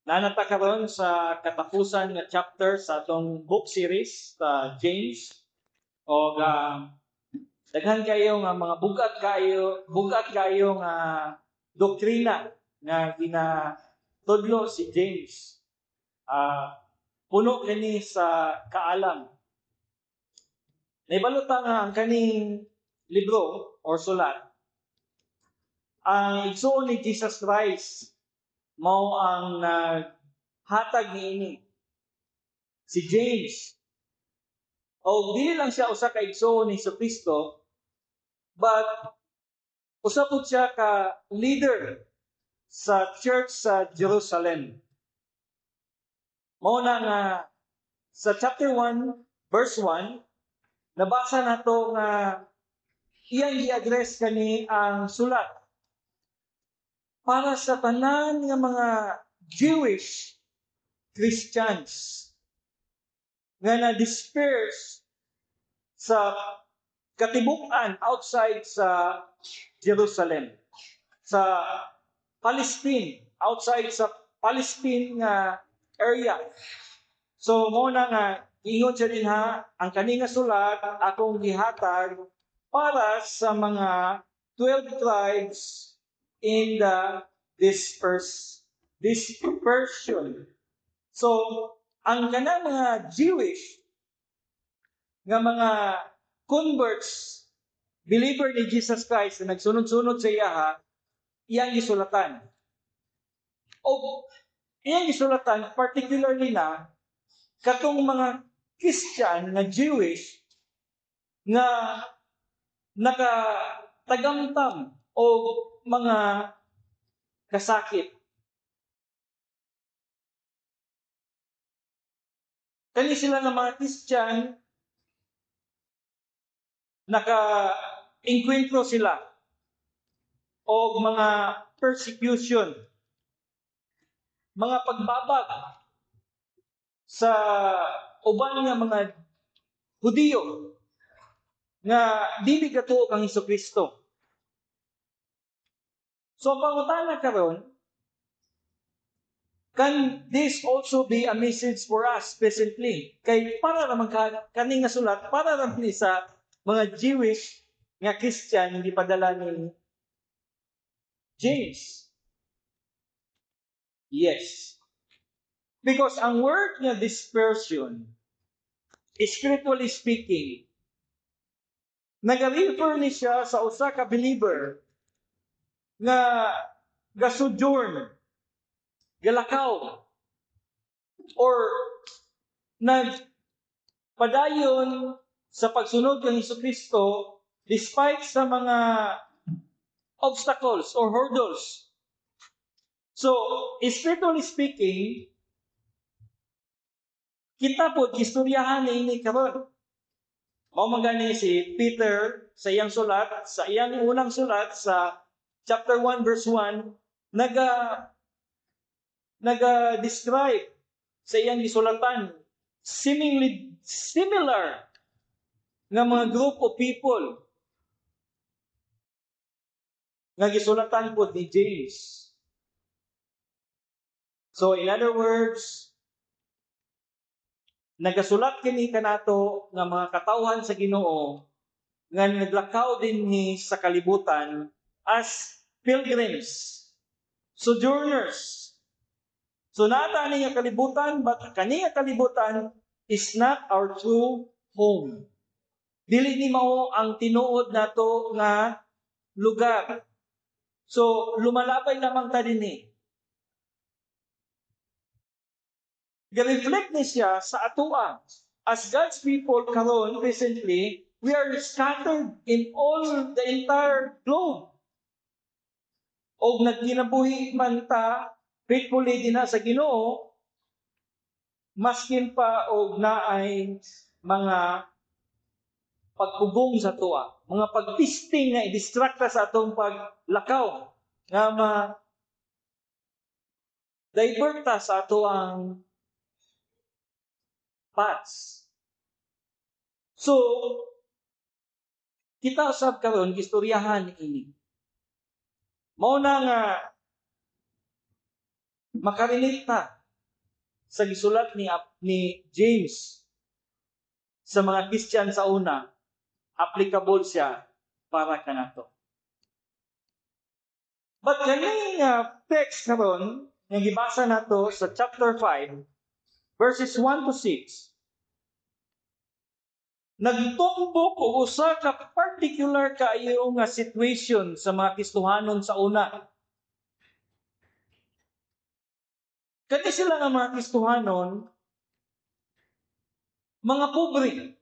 Naa na ta karon sa katapusan nga chapter sa atong book series sa James. O daghan kayo nga mga bugat kayo nga doktrina nga ginatudlo si James. Puno kini sa kaalam. Naibalo ta nga ang kaning libro or sulat, ang igsuon ni Jesus Christ mao ang naghatag niini. Si James. O dili lang siya usa ka igsuon ni Kristo, but usa pud siya ka leader sa church sa Jerusalem. Mao na nga sa chapter 1 verse 1, nabasa nato nga iyang gi-address kani ang sulat para sa tanan nga mga Jewish Christians nga na-disperse sa katibuk-an outside sa Jerusalem, sa Palestine, outside sa Palestine nga area. So mao na nga ingon siya dinha, "Ang kani nga sulat akong gihatag para sa mga 12 tribes in the dispersion." So, ang kanang mga Jewish nga mga converts, believer ni Jesus Christ na nagsunod-sunod sa iyaha, iyang gisulatan. O iyang gisulatan particularly na katong mga Christian nga Jewish nga nakatagamtam o mga kasakit. Kani sila nga mga Christian, naka-enkwentro sila og mga persecution, mga pagbabag sa uban nga mga Hudiyo nga dili gatuo kang Kristo. So ang pangutana karon, can this also be a message for us presently? Kay para naman ka, kani nga sulat para naman ni sa mga Jewish nga Christian gipadala ni James. Yes. Because ang word nga dispersion, spiritually speaking, nag-refer ni siya sa usa ka believer nga gasojourn, galakaw, or nagpadayon sa pagsunod kang Kristo despite sa mga obstacles or hurdles. So, spiritually speaking, kita po, istoryahan ni karon. Mao man gani si Peter sa iyang sulat, sa iyang unang sulat sa chapter 1 verse 1, naga describe sa iyang gisulatan seemingly similar nga mga group of people nga gisulatan po ni James. So in other words, nagasulat kini kanato nga mga katawhan sa Ginoo nga naglakaw dinhi sa kalibutan as pilgrims, sojourners. So naa ta ani nga kalibutan, but kani nga kalibutan is not our true home. Dili ni mao ang tinuod nato nga lugar. So lumalabay lamang ta dinhi. Ga-reflect ni siya sa atoa. As God's people karon presently, we are scattered in all the entire globe. Og nagkinabuhi man ta faithfully dinha sa Ginoo, maskin pa og naay mga pagpugong sa atoa, mga pagtisting nga i-distract ta sa atong paglakaw, nga ma divert ta sa atoang paths. So, kita usab karon gistoryahan ini. Mao na nga Makarelate ta sa gisulat ni James sa mga Christian sa una, applicable siya para kanato. But kani nga text karon nga gibasa nato sa chapter 5 verses 1 to 6, nagtumbok og usa ka particular kaayo nga situation sa mga Kristohanon sa una. Kani sila nga mga Kristohanon, mga pobre.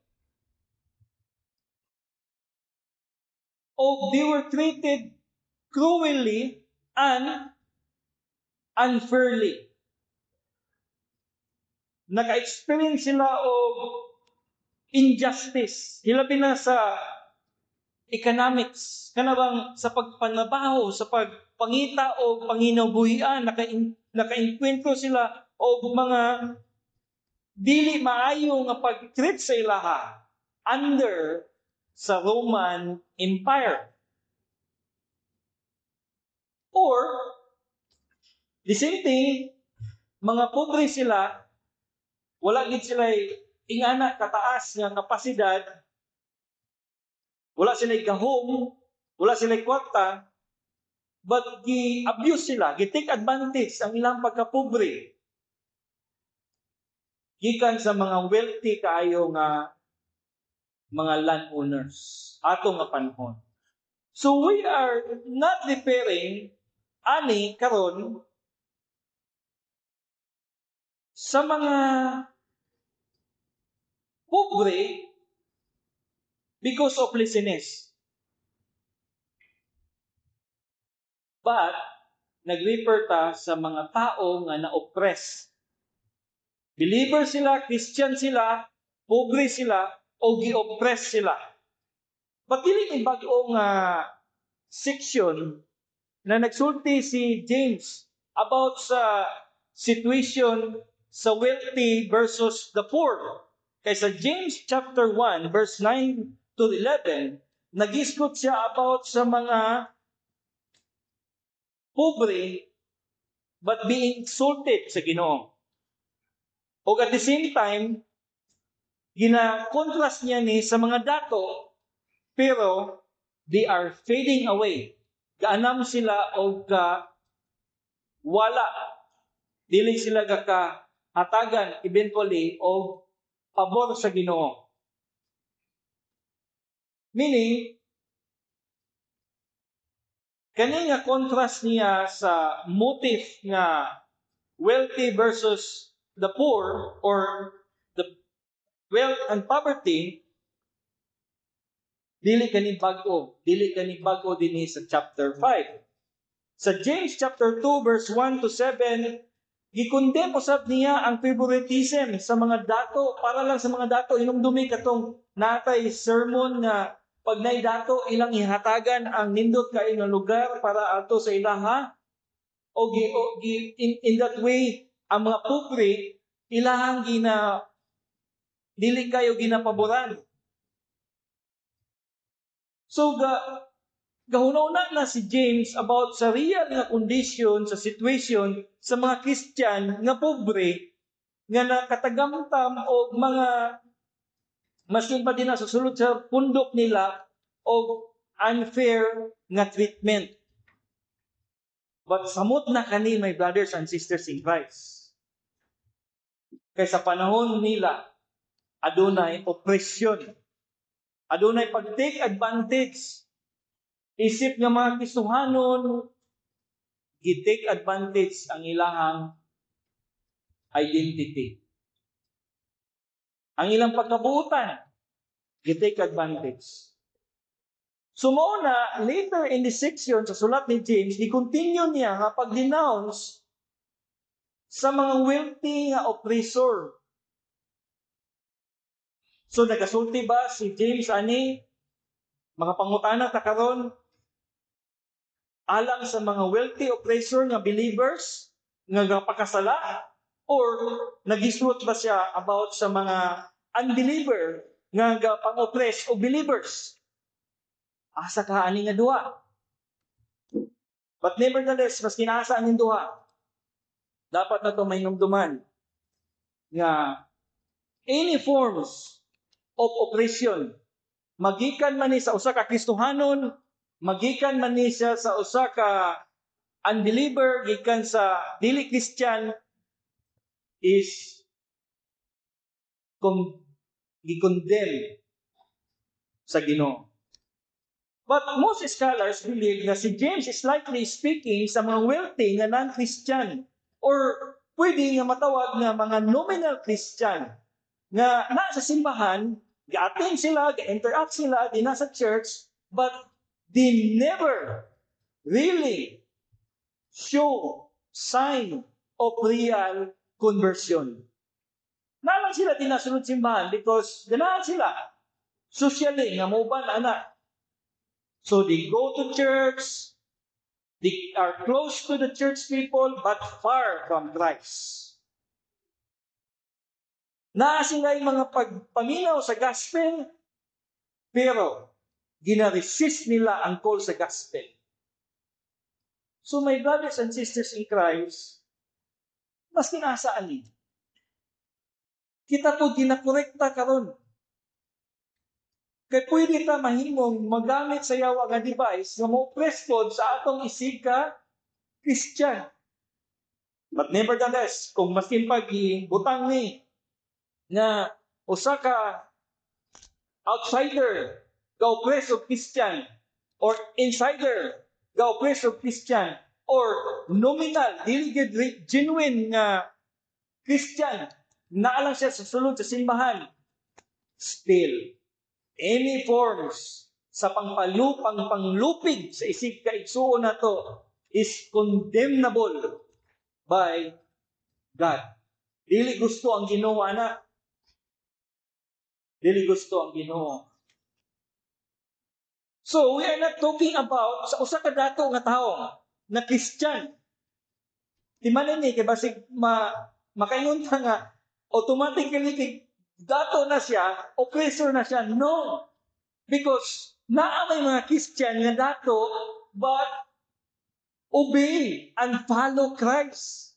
O they were treated cruelly and unfairly. Naka-experience sila og injustice. Hilabi na sa economics, kanabang sa pagpanabaho, sa pagpangita o panginabuhian, naka-enkwentro sila og mga dili maayo nga pag-treat sa ilaha under sa Roman Empire. Or, the same thing, mga pobre sila, wala gid sila ingana kataas nga kapasidad, wala sila gahom, wala sila kwarta, but gi-abuse sila, gi-take advantage ang ilang pagkapobre gikan sa mga wealthy kaayo nga mga landowners ato nga panahon. So we are not referring ani karon sa mga pobre because of laziness. But nag-refer ta sa mga tao nga na-oppress. Believer sila, Christian sila, pobre sila, o gi-oppress sila. But dili ni bag-o nga section na nagsulti si James about sa situation sa wealthy versus the poor. Kay sa James chapter 1 verse 9 to 11, nagisgot siya about sa mga pobre but being exalted sa Ginoo. O at the same time, gina-contrast niya ni sa mga dato, pero they are fading away. Gaanam sila og ka wala. Dili sila gakahatagan eventually og pabor sa Ginoo. Meaning, kani nga contrast niya sa motive nga wealthy versus the poor or the wealth and poverty, dili kani bag-o, dili kani bag-o dinhi sa chapter 5. Sa James chapter 2 verse 1 to 7, gikondem usab niya ang favoritism sa mga dato, para lang sa mga dato. Inumdumi katong natay sermon nga pag nay dato, ilang ihatagan ang nindot kaayo nga lugar para ato sa ilaha, o, gi, o gi, in that way ang mga pobre ilahang gina dili kayo ginapaboran. So gahuna na si James about sa real nga condition, sa situation sa mga Christian nga pobre nga nakatagamtam og mga maskin pa din na sa sulod sa pundok nila og unfair nga treatment. But samot na kani, my brothers and sisters in Christ. Kay sa panahon nila, adunay oppression. Adunay pag-take advantage. Isip nga mga Kristohanon, gi-take advantage ang ilahang identity. Ang ilang pagkabuutan, gi-take advantage. So mao na, later in the section sa sulat ni James, i-continue niya nga pag-denounce sa mga wealthy nga oppressor. So nagasulti ba si James ani, mga pangutana ta karon, alang sa mga wealthy oppressor nga believers nga gapakasala, or nagiswot ba siya about sa mga unbeliever nga gapang-oppress o believers? Asa ka ani nga duha? But nevertheless, mas kinasa aning duha. Dapat nato mahinumduman nga any forms of oppression, magikan man ni sa usa ka Kristohanon, magikan man ni siya sa usa ka unbeliever, gikan sa dili Christian, is kung gi-condemn sa Ginoo. But most scholars believe na si James is likely speaking sa mga wealthy nga non-Christian or pwede nga matawag nga mga nominal Christian nga na sa simbahan, ga-attend sila, ga-interact sila, di na sa church, but they never really show sign of real conversion. Naa lang sila dinha sa sulod simbahan because ganahan sila socially nga mouban ana. So they go to church, they are close to the church people but far from Christ. Naa sila mga pagpaminaw sa gospel, pero gina-resist nila ang call sa gospel. So my brothers and sisters in Christ, mas kinasaan ni kita po ginakorekta karon. Kay pwede ta mahimong magamit sa yawa nga device nga mo-oppress pod sa atong isig ka Christian. But nevertheless, kung maskin pag butang ni nga usa ka outsider ga-oppress og Christian or insider ga-oppress og Christian or nominal, dili gyud genuine nga Christian, naa lang siya sa sulod sa simbahan, still any forms sa pangpanglupig sa isig ka igsuon nato is condemnable by God. Dili gusto ang Ginoo ana. Dili gusto ang Ginoo. So we are not talking about sa usa ka dato nga tawo na Christian. Timanan ni kay basig makaingon ta nga automatically kay dato na siya, oppressor na siya. No. Because naa may mga Christian nga dato but obey and follow Christ.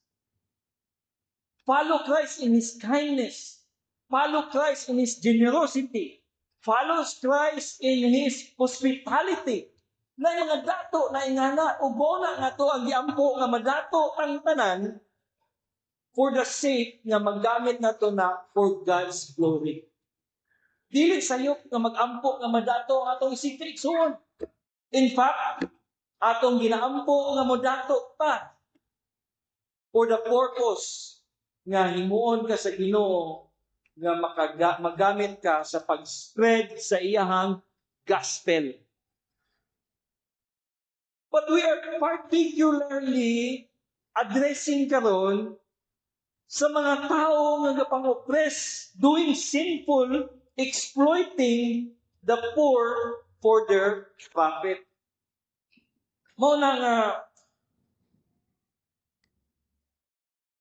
Follow Christ in His kindness. Follow Christ in His generosity. Follows Christ in His hospitality. Na yung mga dato na ingana, ug na nga to ang giampo nga madato ang tanan for the sake nga maggamit nato na for God's glory. Dili sayop nga magampo nga madato ang atong isig kaigsuon. In fact, atong ginaampo nga modato pa for the purpose nga himuon ka sa Ginoo nga magamit ka sa pag-spread sa iyahang gospel. But we are particularly addressing karon sa mga tao nga gapang-oppress, doing sinful, exploiting the poor for their profit. Mao na nga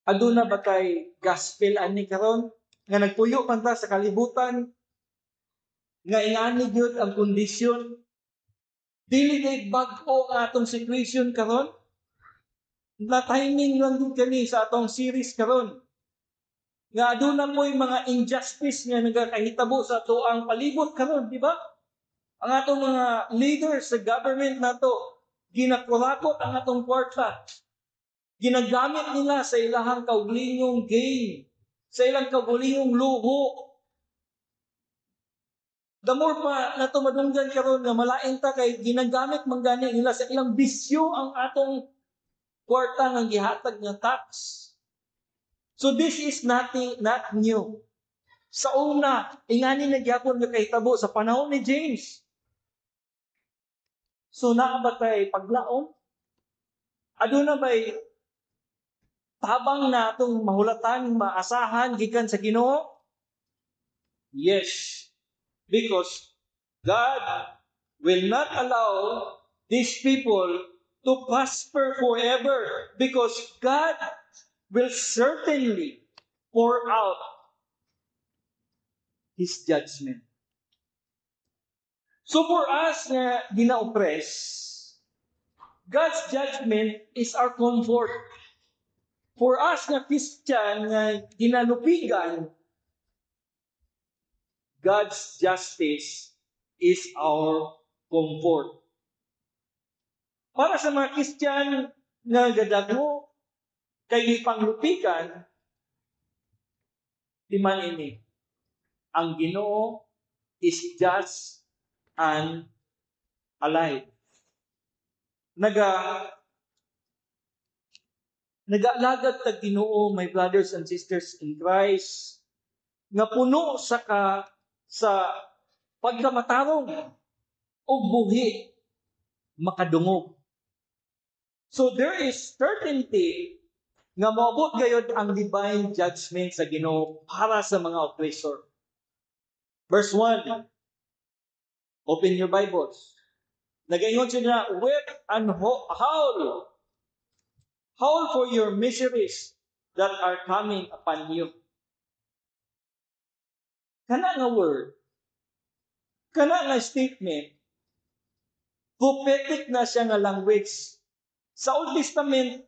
aduna ba kay gospel ani karon nga nagpuyo man ta sa kalibutan nga ingani gyud ang kondisyon? Dili kay bag-o ang atong situation karon. Na timing lang din kani sa atong series karon nga aduna mo'y mga injustice nga nagakahitabo sa atoang palibot karon, di ba? Ang atong mga leaders sa government nato, ginakurakot ang atong kwarta. Ginagamit nila sa ilahang kaugalingong gain, sa ilang kaugalingong luho. The more pa nato madunggan karon nga malain ta kay ginagamit man gani nila sa ilang bisyo ang atong kwarta nga gihatag nga tax. So this is nothing not new. Sa una, ingani na gyapon nga kahitabo sa panahon ni James. So naa ba tay paglaom? Aduna bay tabang na atong mahulatan, maasahan gikan sa Ginoo? Yes. Because God will not allow these people to prosper forever, because God will certainly pour out His judgment. So for us nga gina-oppress, God's judgment is our comfort. For us nga Christian nga ginalupigan, God's justice is our comfort. Para sa mga Christian nga gadagmo kay gipanglupigan, timan ini, ang Ginoo is just and alive. Nagaalagad tag Ginoo, my brothers and sisters in Christ, nga puno sa pagkamatarong ug buhi makadungog. So there is certainty nga moabot gayod ang divine judgment sa Ginoo para sa mga oppressor. Verse 1. Open your Bibles. Nagaingon siya nga, "Weep and howl. Howl for your miseries that are coming upon you." Kana nga word, kana nga statement, prophetic na siya nga language. Sa Old Testament,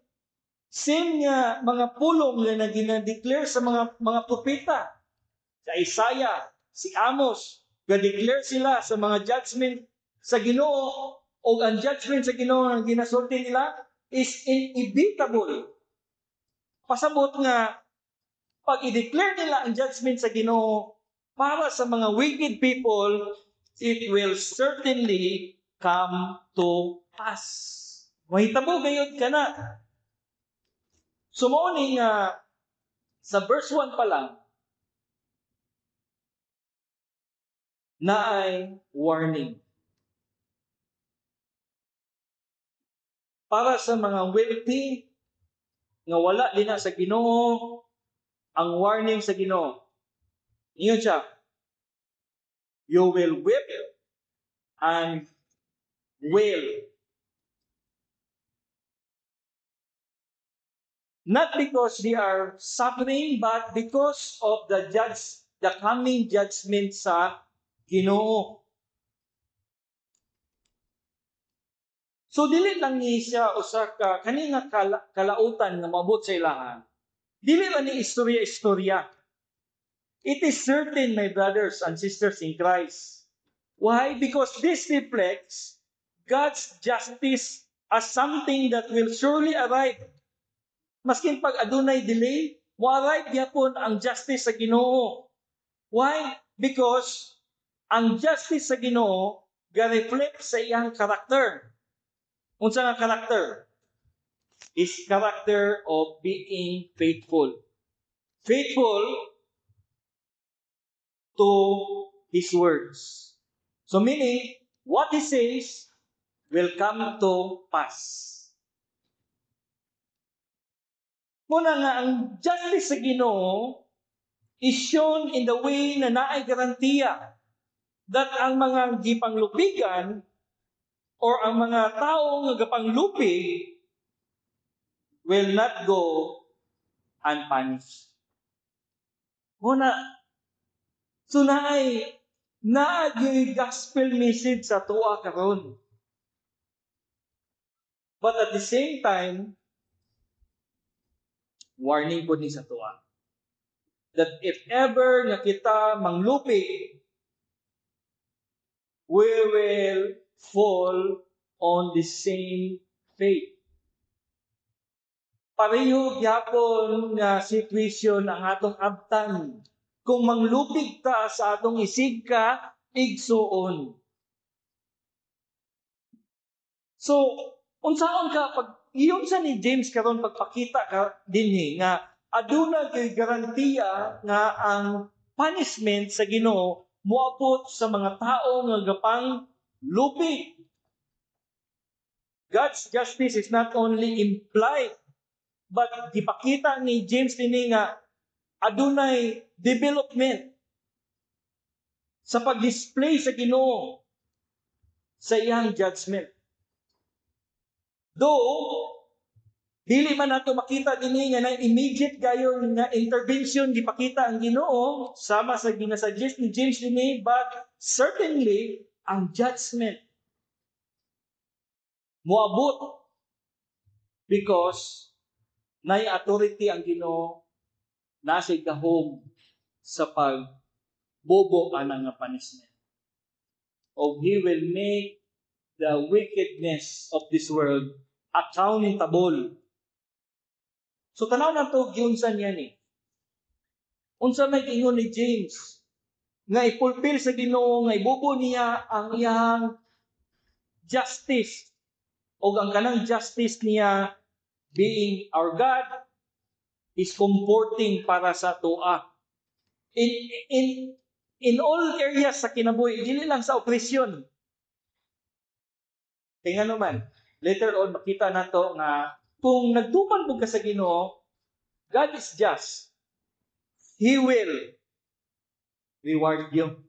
same nga mga pulong nga gina-declare sa mga propeta. Sa Isaiah, si Amos, ga-declare sila sa mga judgment sa Ginoo, o ang judgment sa Ginoo nga ginasulti nila is inevitable. Pasabot nga pag i-declare nila ang judgment sa Ginoo para sa mga wicked people, it will certainly come to pass. Mahitabo gayud kana. So mao ni nga sa verse 1 pa lang naay warning para sa mga wealthy nga wala din na sa Ginoo. Ang warning sa Ginoo, ingon siya, "You will weep and wail." Not because they are suffering, but because of the coming judgment sa Ginoo. So dili lang ni siya usa ka kani nga kalautan nga maabot sa ilahan. Dili man ni istorya-istorya. It is certain, my brothers and sisters in Christ. Why? Because this reflects God's justice as something that will surely arrive. Maskin pag adunay delay, mo-arrive gyapon ang justice sa Ginoo. Why? Because ang justice sa Ginoo ga-reflect sa iyang karakter. Unsa nga karakter? Is character of being faithful. Faithful to His words. So meaning, what He says will come to pass. Muna nga ang justice sa Ginoo is shown in the way na naay garantiya that ang mga gipanglupigan or ang mga tao nga gapanglupig will not go unpunished. Muna, so naay gospel message sa tuwa karon. But at the same time, warning po ni sa tuwa that if ever nga kita manglupig, we will fall on the same fate. Pareho gyapon nga situation ang atong abtan kung manglupig ta sa atong isig ka igsuon. So, unsaon ka pag iyon sa ni James karon pagpakita ka dinhi nga aduna gyud garantiya nga ang punishment sa Ginoo moabot sa mga tao nga gapang lupig? God's justice is not only implied, but gipakita ni James dinhi nga adunay development sa pag-display sa Ginoo sa iyang judgment. Though dili man nato makita dinhi nga na immediate gayon nga intervention gipakita ang Ginoo sama sa ginasuggest ni James dinhi, but certainly ang judgment moabot because Nay authority ang Ginoo, nasa gahom sa pagbobo ana nga punishment. O He will make the wickedness of this world accountable. So tanaw na to, giunsa niya ni. Unsa may giingon ni James nga i-fulfill sa Ginoo nga ibubo niya ang iyang justice o ang kanang justice niya, being our God, is comforting para sa atoa in all areas sa kinabuhi, dili lang sa oppression. Kay ngano man, later on makita nato nga kung nagtuman mo ka sa Ginoo, God is just. He will reward you.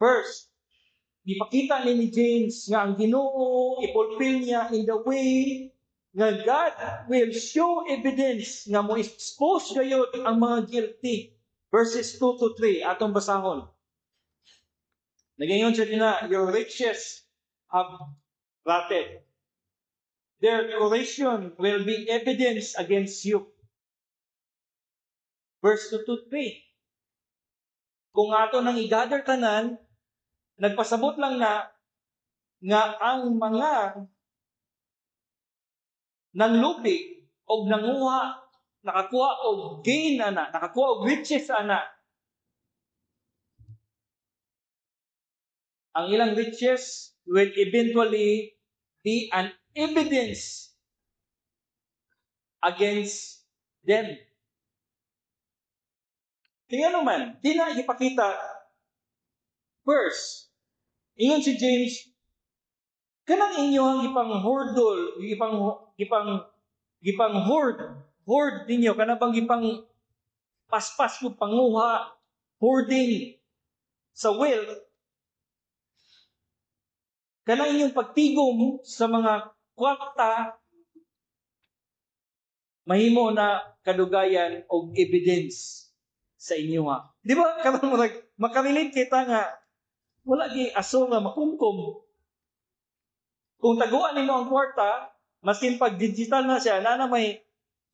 First, ipakita ni James nga ang Ginoo i-fulfill niya in the way nga God will show evidence nga mo expose gayud ang mga guilty. Verses 2 to 3, atong basahon. Nagaingon siya dina, "Your riches have rotted. Their corrosion will be evidence against you." Verse 2 to 3. Kung ato nang i-gather tanan, nagpasabot lang na nga ang mga nanglupig og nanguha, nakakuha og gain ana, nakakuha og riches ana, ang ilang riches will eventually be an evidence against them. Kaya naman, di na ipakita. First, ingon si James, kanang inyong gipang hordol, gipang hoard ninyo, kanang bang gipang paspas mo panguha, hoarding sa wealth, kanang inyong pagtigom sa mga kwarta, mahimo na kadugayan og evidence sa inyo ha. Di ba karon murag makarelate kita nga wala gi aso nga makumkum? Kung taguan nimo ang kwarta, maskin pag digital na siya, na may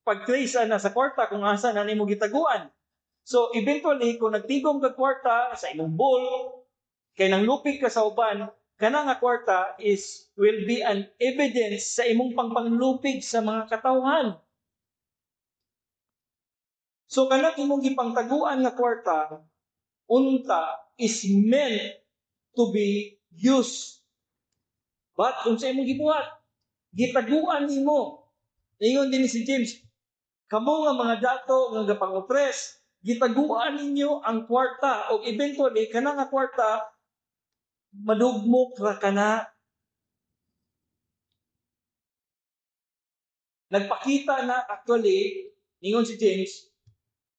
pag-trace na sa kwarta kung asa na nimo gitaguan. So eventually, kung nagtigom ka kwarta sa imong bowl, kay nang lupig ka sa uban, kana nga kwarta is will be an evidence sa imong pangpanglupig sa mga katawhan. So kanang imong gipangtaguan nga kwarta unta is meant to be used. But kung sa imong gibuhat, gitaguan nimo. Ingon din si James, kamo nga mga dato nga gapang-oppress, gitaguan ninyo ang kwarta o eventually kana nga kwarta madugmok ra kana. Nagpakita na actually, ingon si James,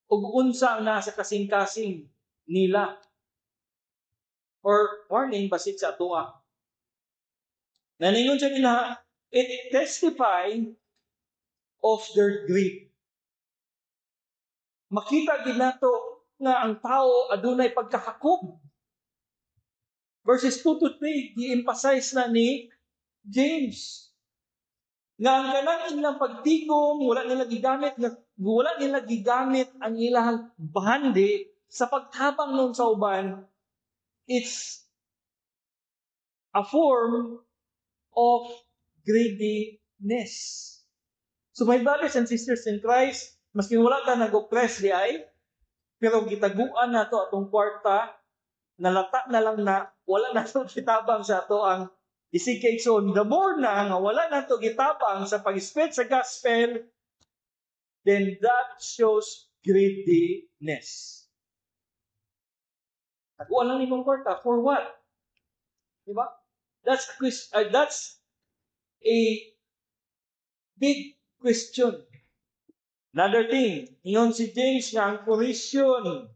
ug unsa ang nasa kasing-kasing nila. Or warning basit sa atoa. Naningon siya nila, it testify of their greed. Makita gid nato nga ang tao adunay pagkakakob. Verses 2 to 3, gi-emphasize na ni James nga ang kanang ilang pagtigom, wala nila gigamit ang ilang bahandi sa pagtabang nun sa uban, it's a form of greediness. So my brothers and sisters in Christ, maski wala ta nag-oppress di ay, pero gitaguan na to atong kwarta, nalata na lang na, wala na to gitabang sa ato ang isig kaigsoon. The more na nga wala na to gitabang sa pag-spread sa gospel, then that shows greediness. Taguan lang nimong kwarta, for what? Diba? That's a big question. Another thing, ingon si James nga ang corrosion,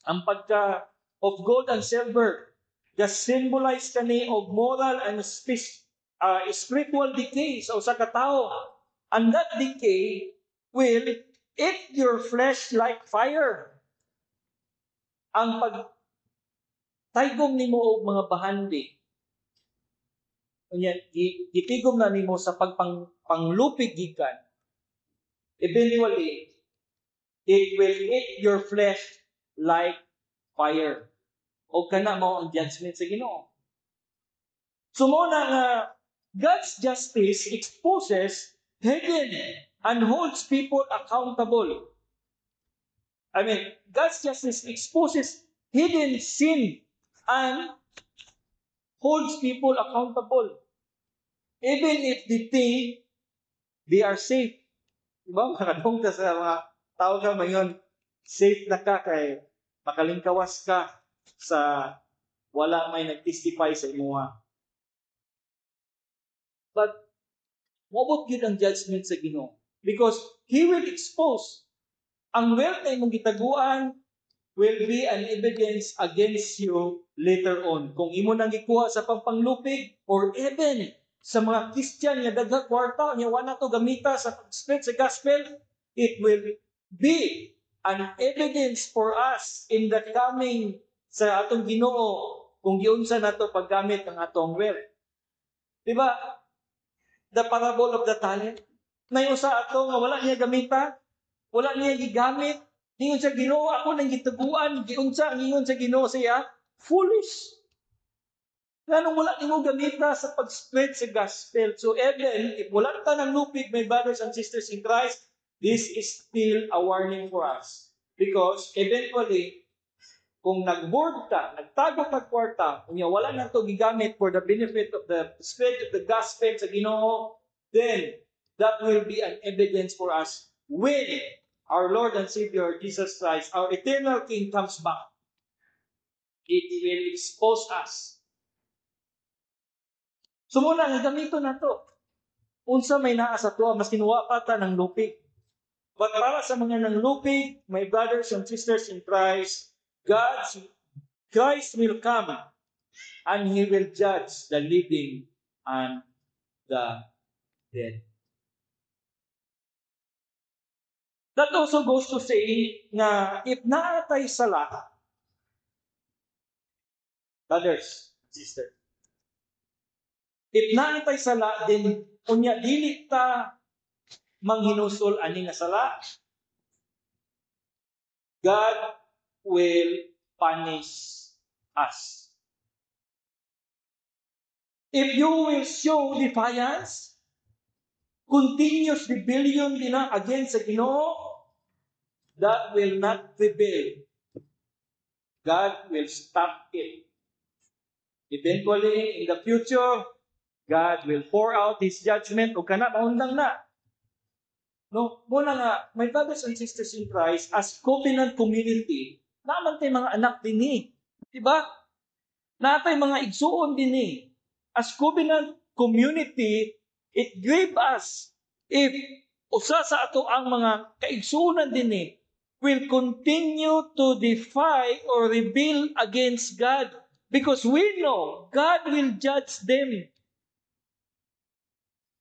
ang pagka of gold and silver, the symbolize kani of moral and spiritual decay sa usa ka tawo. And that decay will eat your flesh like fire. Ang pag taygom nimo og mga bahandi, Unya gitigom na nimo sa pagpang panglupig gikan, eventually it will eat your flesh like fire. O kana mao ang judgment sa Ginoo. So mao na nga God's justice exposes hidden and holds people accountable. I mean, God's justice exposes hidden sin and holds people accountable, even if they think they are safe. Diba? Makadung ka sa mga tao ka mayon, safe na ka kay makalingkawas ka sa wala may nag-testify sa imuha. But moabot gyud ang judgment sa Ginoo because He will expose ang wealth na imong gitaguan will be an evidence against you later on. Kung imo nang gikuha sa pagpanglupig or even sa mga Christian nga daghang kwarta nga wala to gamita sa pag-spread sa gospel, it will be an evidence for us in the coming sa atong Ginoo kung giunsa nato paggamit ang atong wealth. Di ba? The parable of the talent. Nay usa ato nga wala niya gamita, wala niya gigamit. Ningon sa Ginoo, "Ako nang gitaguan." Giunsa ang ingon sa Ginoo siya? "Foolish. Nganong wala nimo gamita sa pag-spread sa gospel?" So even if wala ta nanglupig, my brothers and sisters in Christ, this is still a warning for us. Because eventually, kung nag-hoard ka, nagtago ka kwarta, unya wala na to gigamit for the benefit of the spread of the gospel sa Ginoo, then that will be an evidence for us when our Lord and Savior Jesus Christ, our eternal King, comes back. It will expose us. So mao na, nga gamito na to. Unsa may naa sa tuwa, maskin wa pa ta nanglupig. But para sa mga nanglupig, my brothers and sisters in Christ, Christ will come and He will judge the living and the dead. That also goes to say nga if naa tay sala, brothers, sister, if naa tay sala, then unya dili ta manghinusol ani nga sala, God will punish us. If you will show defiance, continuous rebellion din na against sa Ginoo, that will not prevail. God will stop it. Eventually, in the future, God will pour out His judgment o kana maundang na. No, mao na nga, my brothers and sisters in Christ, as covenant community, naa man tay mga anak dinhi. Diba? Naa tay mga igsuon dinhi. As covenant community, it grieve us if usa sa ato ang mga kaigsuonan dinhi will continue to defy or rebel against God because we know God will judge them.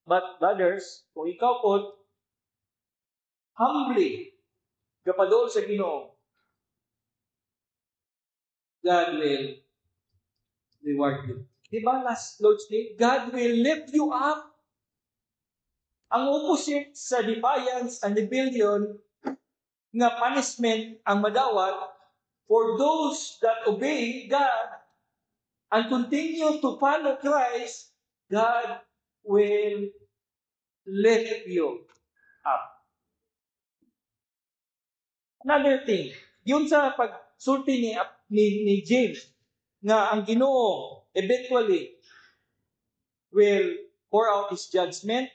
But brothers, kung ikaw po humbly gapadool sa Ginoo, God will reward you. Di ba last Lord's Day? God will lift you up. Ang opposite sa defiance and rebellion nga punishment ang madawat, for those that obey God and continue to follow Christ, God will lift you up. Another thing, yun sa pagsulti ni James nga ang Ginoo eventually will pour out His judgment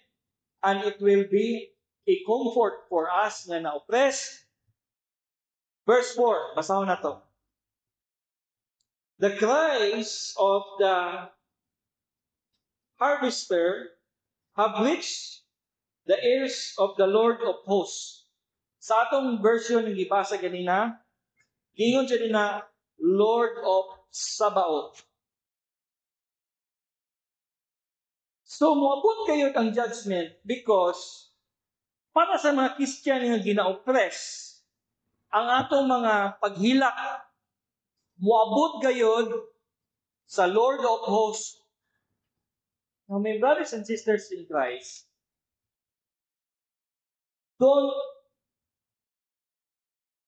and it will be a comfort for us nga na-oppress. Verse 4, basahon na to. The cries of the harvester have reached the ears of the Lord of hosts. Sa atong version ng gibasa ganina, giingon siya din na Lord of Sabaoth. So, moabot kayo ang judgment because para sa mga Christian nga gina-oppress, ang atong mga paghilak moabot gayod sa Lord of hosts. Now, my brothers and sisters in Christ, don't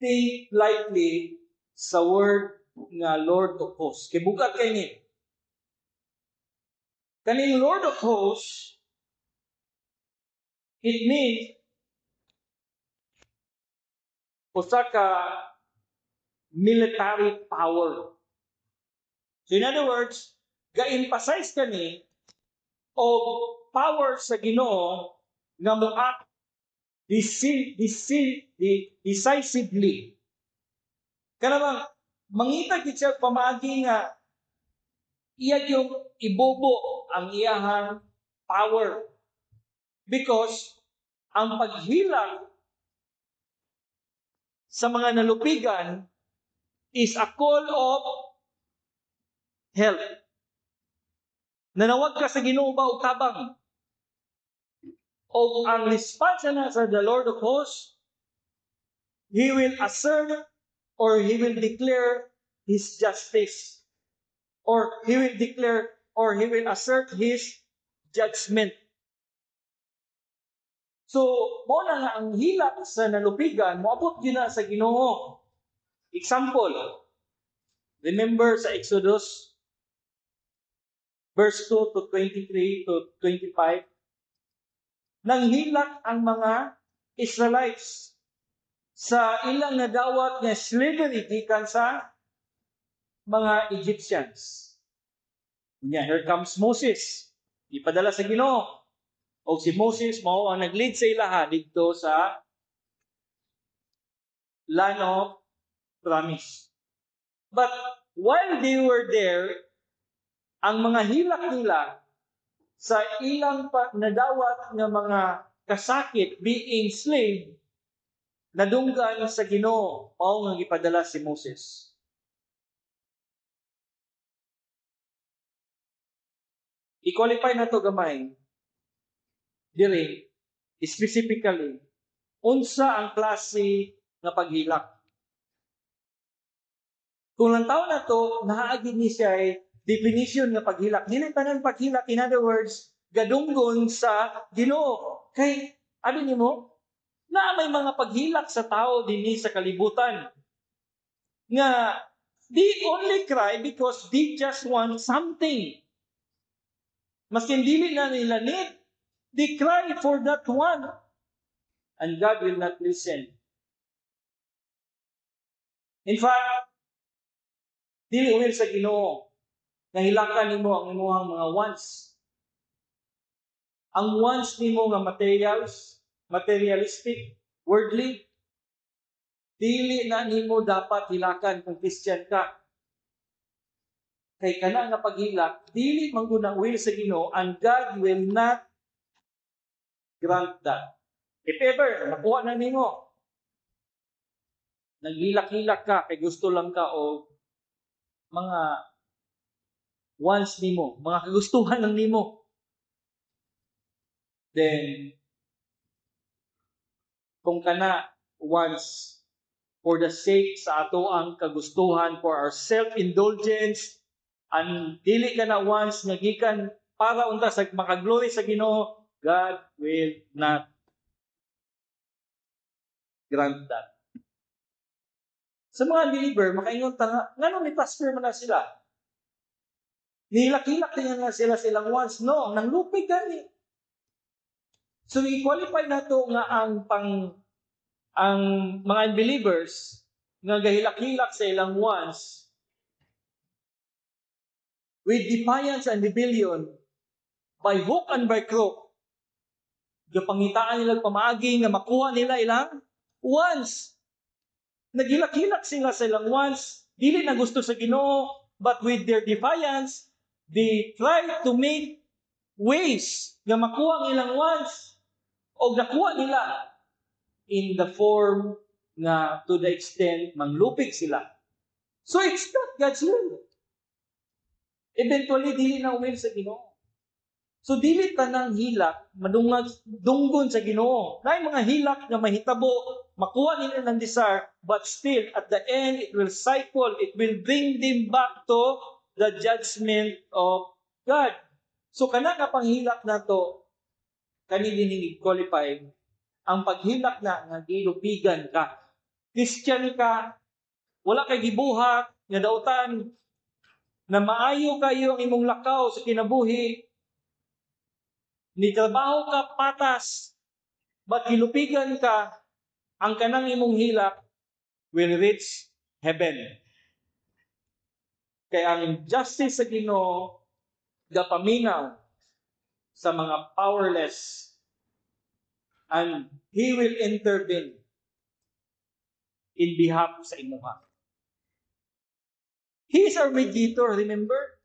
think lightly sa word nga Lord of Hosts. Kay bug-at kaayo ni. Kaning Lord of Hosts, it means usa ka military power. So in other words, ga-emphasize kani og power sa Ginoo nga mo-act decisively. Kanang mangita gid siya pamaagi nga iya yung ibubo ang iyahang power. Because ang paghilak sa mga nalupigan is a call of help. Nanawag ka sa Ginoo ba og tabang? O ang response na sa the Lord of Hosts, He will assert or He will declare His justice. Or He will declare or He will assert His judgment. So, mao na nga ang hilak sa nalupigan, moabot gyud na sa Ginoo. Example, remember sa Exodus, verse 2 to 23 to 25, nanghilak ang mga Israelites sa ilang nadawat nga slavery gikan sa mga Egyptians. Unya, here comes Moses. Ipadala sa Ginoo. O si Moses mao ang nag-lead sa ilaha didto sa land of promise. But while they were there, ang mga hilak nila sa ilang pa, nadawat nga mga kasakit being slave, nadunggan sa Ginoo, mao nga gipadala si Moses. I-qualify na to gamay diri specifically unsa ang klase nga paghilak. Kung lantaw na to, naagi ni siya ay definition nga paghilak. Dili tanan paghilak, in other words, gadunggon sa Ginoo. Kay abi nimo, na may mga paghilak sa tao dinhi sa kalibutan nga they only cry because they just want something. Maskin dili na nila need, they cry for that one. And God will not listen. In fact, dili will sa Ginoo nga hilakan nimo ang imong mga wants. Ang wants nimo nga materials, materialistic, worldly, dili na nimo dapat hilakan kung Christian ka. Kay kana nga paghilak, dili man gud ang will sa Ginoo and God will not grant that. If ever, nakuha na nimo, naghilak-hilak ka, kay gusto lang ka o mga wants nimo, mga kagustuhan lang nimo, then, kung kana wants for the sake sa ato ang kagustuhan, for our self-indulgence, and dili ka na wants nga gikan para unta sa makaglory sa Ginoo, God will not grant that. Sa mga believer, makaingon ta nga, ngano ni pastor man na sila? Nihilak-hilak din nga sila silang wants. No, nanglupig gani. So i-qualify nato nga ang mga unbelievers nga gahilak-hilak sa ilang wants with defiance and rebellion by hook and by crook, gapangitaan nila pamaagi nga makuha nila ilang wants. Naghilak-hilak sila sa ilang wants, dili na gusto sa Ginoo, but with their defiance, they try to make ways nga makuha ang ilang wants o nakuha nila in the form nga to the extent manglupig sila. So it's not God's will. Eventually, dili na will sa Ginoo. So dili tanang hilak madungag dunggon sa Ginoo. Naay mga hilak nga mahitabo, makuha nila ng desire, but still at the end it will cycle, it will bring them back to the judgment of God. So kana nga panghilak nato kani dinhi qualify ang paghilak na nga gilupigan ka. Christian ka, wala kay gibuhat nga dautan, na maayo kayo ang imong lakaw sa kinabuhi, ni trabaho ka patas, but gilupigan ka, ang kanang imong hilak will reach heaven. Kay ang justice sa Ginoo gapaminaw sa mga powerless and He will intervene in behalf sa imuha. He is our mediator, remember?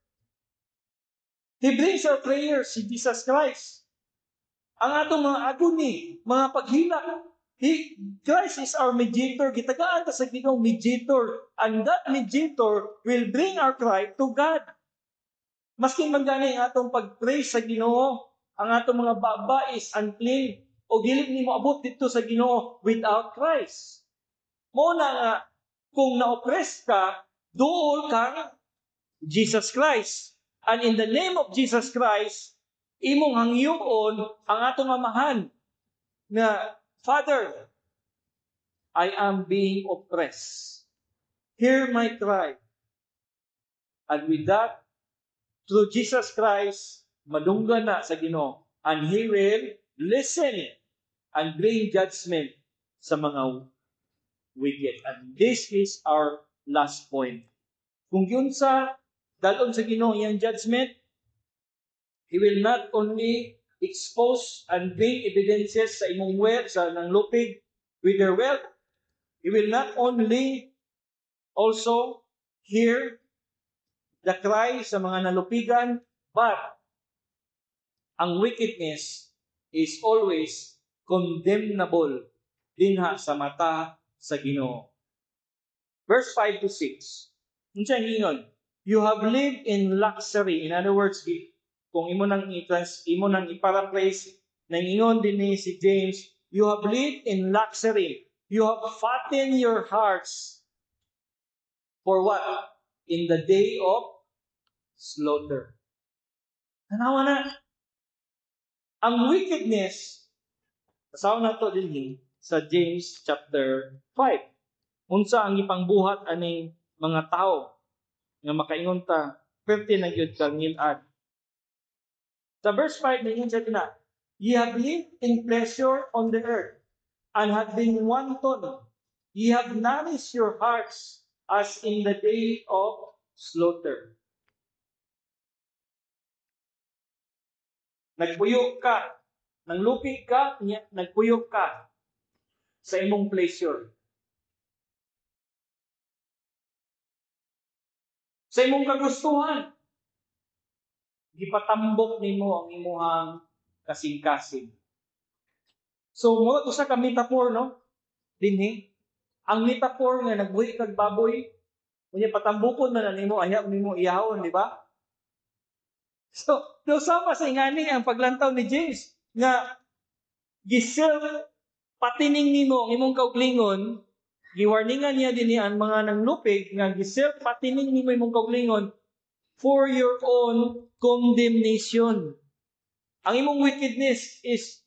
He brings our prayers, si Jesus Christ. Ang atong mga agony, mga paghilak, Christ is our mediator. Gitagaan ta sa Ginoo mediator. And that mediator will bring our cry to God. Maskin man gani ang atong pag-pray sa Ginoo, ang atong mga baba is unclean o dili nimo abot dito sa Ginoo without Christ. Mao na nga kung na-oppress ka, duol kang Jesus Christ. And in the name of Jesus Christ, imong hangyoon ang atong Amahan na, "Father, I am being oppressed. Hear my cry." And with that, through Jesus Christ, madunggan na sa Ginoo. And He will listen and bring judgment sa mga wicked. And this is our last point. Kung giunsa dalon sa Ginoo iyang judgment, He will not only expose and bring evidences sa imong wealth, sa nanglupig with their wealth. He will not only also hear the cry sa mga nalupigan, but ang wickedness is always condemnable dinha sa mata sa Ginoo. Verse 5 to 6. Unsa ang ingon? "You have lived in luxury." In other words, kung imo nang i-paraphrase, nang ingon din ni si James, "You have lived in luxury. You have fattened your hearts for what? In the day of slaughter." Tanawa na. Ang wickedness, basahon nato dinhi sa James chapter 5. Unsa ang ipangbuhat aning mga tao nga makaingon ta, perti na gyud ka ngilad. Sa verse 5, ningon siya tina, "Ye have lived in pleasure on the earth, and have been wanton. Ye have nourished your hearts as in the day of slaughter." Nagpuyo ka, nanglupig ka, nagpuyo ka sa imong pleasure. Sa imong kagustuhan, gipatambok nimo ang imuhang kasing-kasing. So, mura usa ka metaphor, no? Dinhi. Ang metaphor nga nagbuhi kag baboy, unya patambukon man na nimo, ayaw nimo iyahon, di ba? So, do sama sa ingani ang paglantaw ni James nga gisel patining nimo ang imong kauglingon, giwarningan niya dinhi ang mga nanglupig nga gisel patining nimo imong kauglingon for your own condemnation. Ang imong wickedness is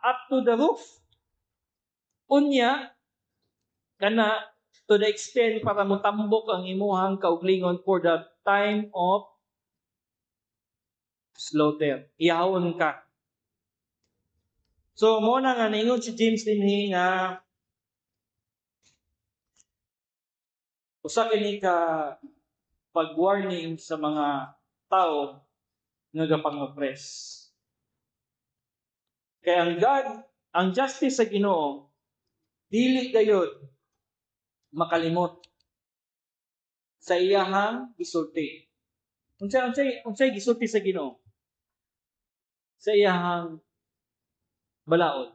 up to the roof. Unya, kana to the extent para motambok ang imuhang kauglingon for the time of slaughter. Iyahon ka. So, mo na nga naingon si James dinhi nga usa kini ka pag-warning sa mga tao nga gapang-oppress. Kay ang God, ang justice sa Ginoo dili gayud makalimot sa iyahang gisulti. Unsay gisulti sa Ginoo? Sa iyahang balaod.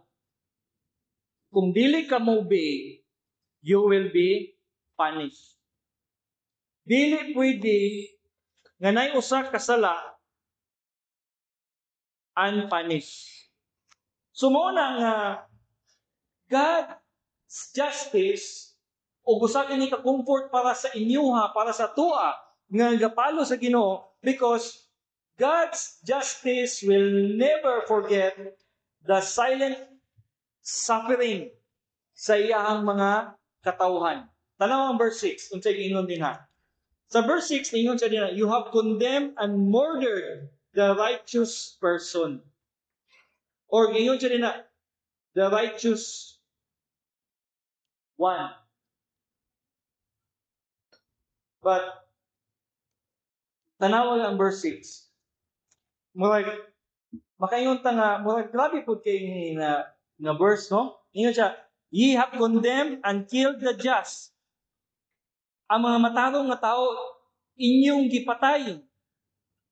Kung dili ka mo obey, you will be punished. Dili pwede nga nay usa ka sala unpunished. So mao na nga God's justice ug usa kini ka comfort para sa inyuha, para sa tua nga gapalo sa Ginoo, because God's justice will never forget the silent suffering sa iyahang mga katawhan. Tanaw ang verse 6, unsay giingon dinha. Sa verse 6, ingon siya dinha, "You have condemned and murdered the righteous person." Or giingon siya dinha, "the righteous one." But tanawa ang verse 6. Murag makaingon ta nga murag grabe pud kay na nga verse, no? Ingon siya, "Ye have condemned and killed the just." Ang mga matarong nga tao inyong gipatay.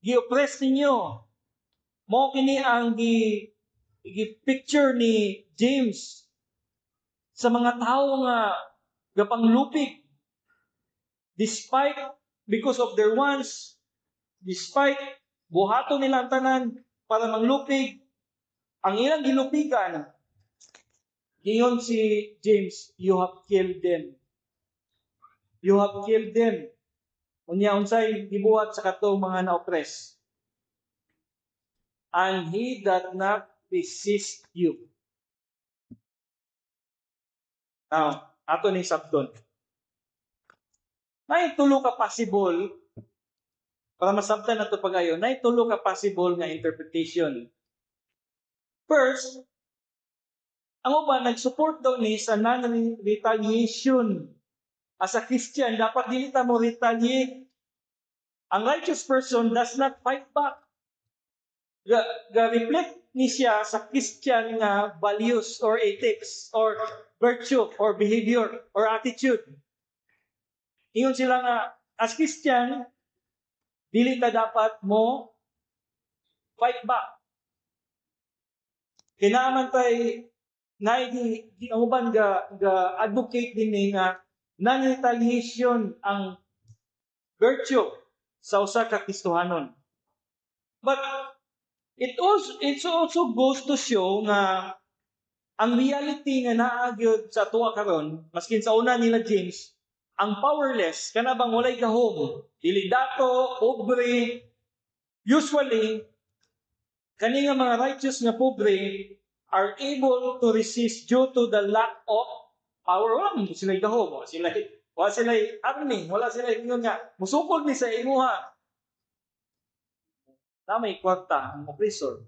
Gi-oppress ninyo. Mao kini ang gi picture ni James sa mga tao nga gapanglupig despite because of their wants, despite buhaton nila ang tanan para manglupig, ang ilang gilupigan, giingon si James, "You have killed them. You have killed them." Unya unsay gibuhat sa katong mga na-oppress? "And he doth not resist you." Now, ato ni sabton. Naay tulo ka possible para masabtan nato pag-ayo, naay tulo ka possible nga interpretation. First, ang uban nag-support daw ni sa non-retaliation. As a Christian, dapat dili ta mo retaliate. Ang righteous person does not fight back. Ga reflect ni siya sa Christian nga values or ethics or virtue or behavior or attitude. Ingon sila nga as Christian, dili ta dapat mo fight back. Kinaman tay na di, ang uban ga advocate din ni nga non-retaliation ang virtue sa usa ka Kristohanon. But it also goes to show nga ang reality nga naa gyud sa tuwa karon, maskin sa una nila James, ang powerless, kana bang walay gahom, dili dato, pobre, usually kani nga mga righteous nga pobre are able to resist due to the lack of power. Wala man sila gahom, wala sila army, wala sila ingon nga musukol ni sa imuha. Na may kwarta ang oppressor.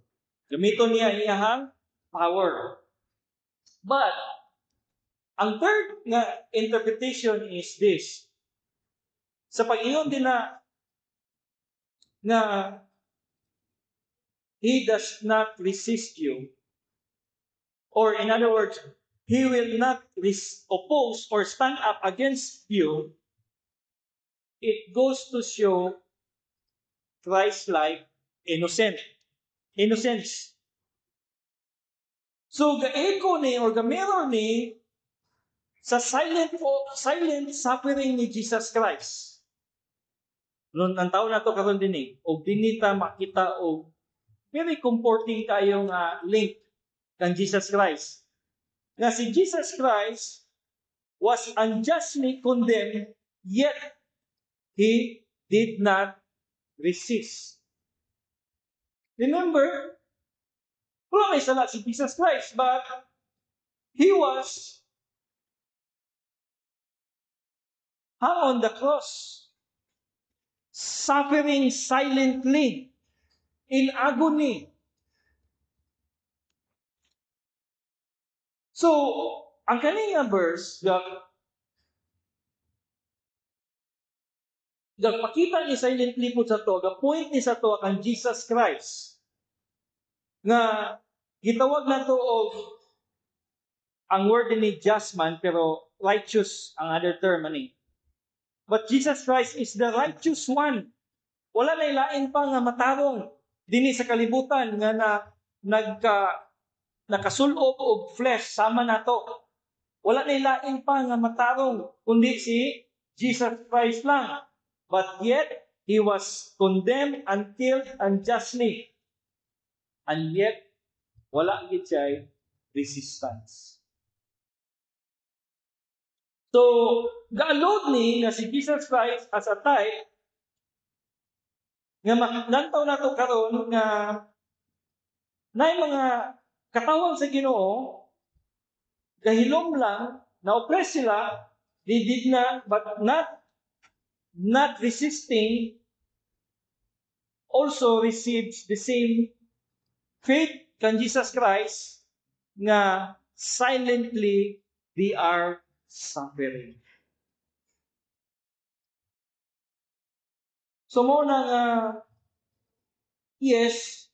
Gamiton niya iyahang power. But ang third nga interpretation is this. Sa pag-ingon din na nga "he does not resist you," or in other words, he will not oppose or stand up against you, it goes to show Christ-like innocence. So, ga-echo ni or ga-mirror ni sa silent suffering ni Jesus Christ. Noon ang tao nato karon dinhi, og dinhi ta makita og very comforting kayo nga link kan Jesus Christ. Nga si Jesus Christ was unjustly condemned, yet he did not resist. Remember, wala may sala si Jesus Christ, but he was hung on the cross, suffering silently in agony. So, ang kani nga verse, ga pakita ni silently po sa to, ga point ni sa to kang Jesus Christ nga gitawag nato og ang word ni just man, pero righteous ang other term ani. But Jesus Christ is the righteous one. Wala na ilain pa nga matarong dinhi sa kalibutan nga na nakasul-ob og flesh sama nato. Wala na ilain pa nga matarong kundi si Jesus Christ lang. But yet he was condemned and killed unjustly. And yet wala gid siya resistance. So, ga-allude ni nga si Jesus Christ as a type Nga malantaw nato karon nga naay mga katawhan sa Ginoo, gahilom lang, na-oppress sila, they did not, but not resisting, also receives the same faith kan Jesus Christ nga silently they are suffering. So mao na nga, yes,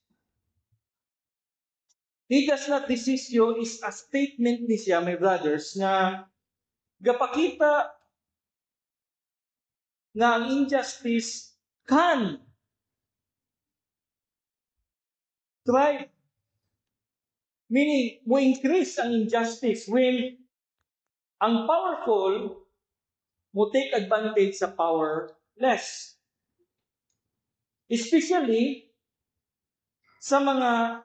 "He does not resist you" is a statement ni siya, my brothers, nga gapakita nga ang injustice can thrive. Meaning, mo increase ang injustice when ang powerful mo take advantage sa powerless. Especially sa mga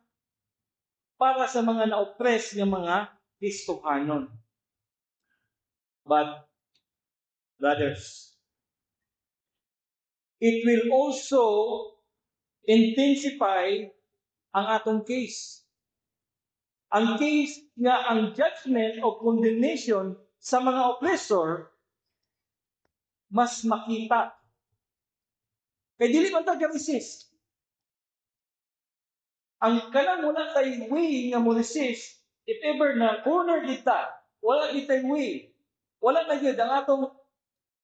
para sa mga na-oppress nga mga Kristohanon. But, brothers, it will also intensify ang atong case. Ang case nga ang judgment o condemnation sa mga oppressor mas makita. Kay dili man ta resist. Ang kanang wala tay way nga mo resist, if ever na corner kita, wala kitay way. Wala na gyud ang atong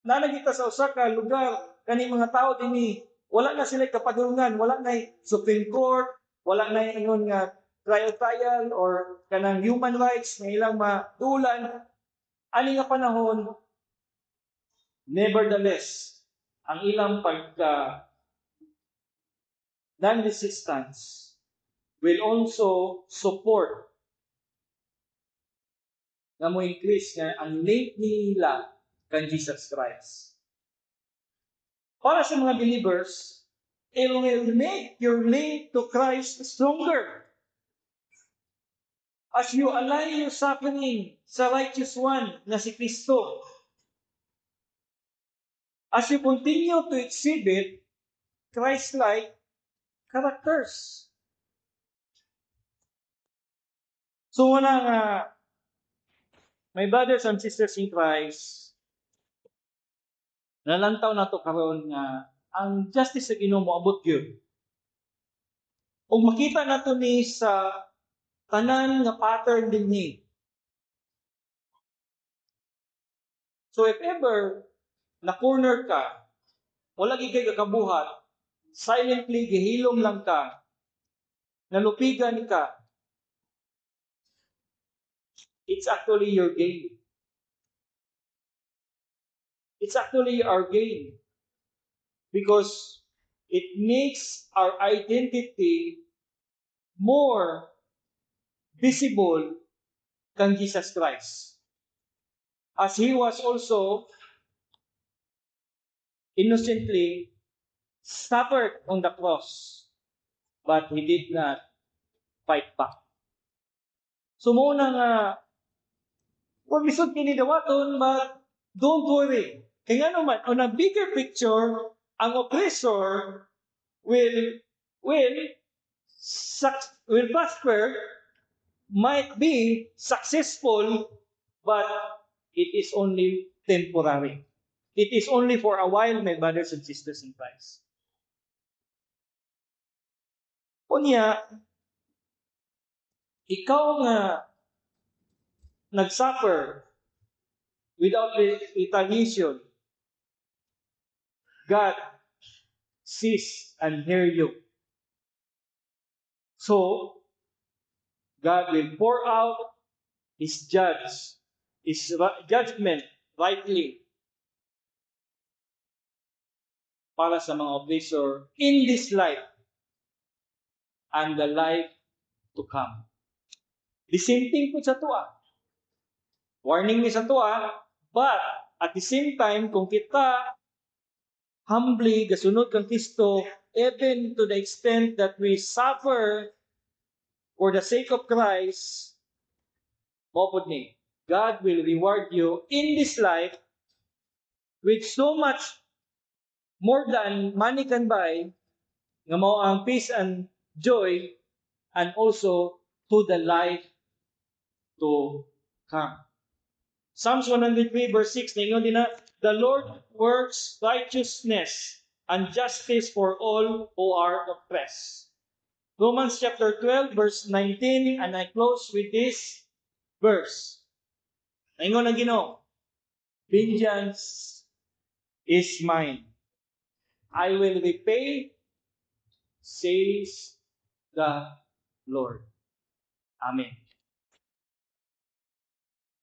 nanagita sa usa ka lugar kani mga tao dinhi, wala na sila kapadulngan, wala na Supreme Court, wala na ingon nga trial trial or kanang human rights nga ilang madulan ani nga panahon. Nevertheless, ang ilang pagka non-resistance will also support nga mo increase nga ang link nila kan Jesus Christ. Para sa mga believers, it will make your link to Christ stronger as you align your suffering sa righteous one na si Kristo. As you continue to exhibit Christ-like characters. So wala nga, my brothers and sisters in Christ, nalantaw nato karon nga ang justice sa Ginoo moabot gyud. Ug makita nato ni sa tanan nga pattern dinhi. So if ever na corner ka, wala gid kay kakabuhat, silently gihilom lang ka, nalupigan ka, it's actually your gain. It's actually our gain. Because it makes our identity more visible than Jesus Christ. As He was also innocently suffered on the cross, but He did not fight back. So mao na nga, wag lisod kini dawaton, but don't worry. Kaya nga naman, on a bigger picture, ang oppressor will prosper, might be successful, but it is only temporary. It is only for a while, my brothers and sisters in Christ. Unya, ikaw nga nag-suffer without retaliation, God sees and hear you. So, God will pour out His judgment rightly para sa mga oppressor in this life and the life to come. The same thing po sa atoa. Warning ni sa atoa, but at the same time, kung kita humbly gasunod kang Kristo, even to the extent that we suffer for the sake of Christ, mao pod ni, God will reward you in this life with so much more than money can buy. Nga mao ang peace and joy and also to the life to come. Psalms 103 verse 6, ningon din na, "The Lord works righteousness and justice for all who are oppressed." Romans chapter 12 verse 19, and I close with this verse. Ningon ang Ginoo, "Vengeance is mine. I will repay, says the Lord." Amen.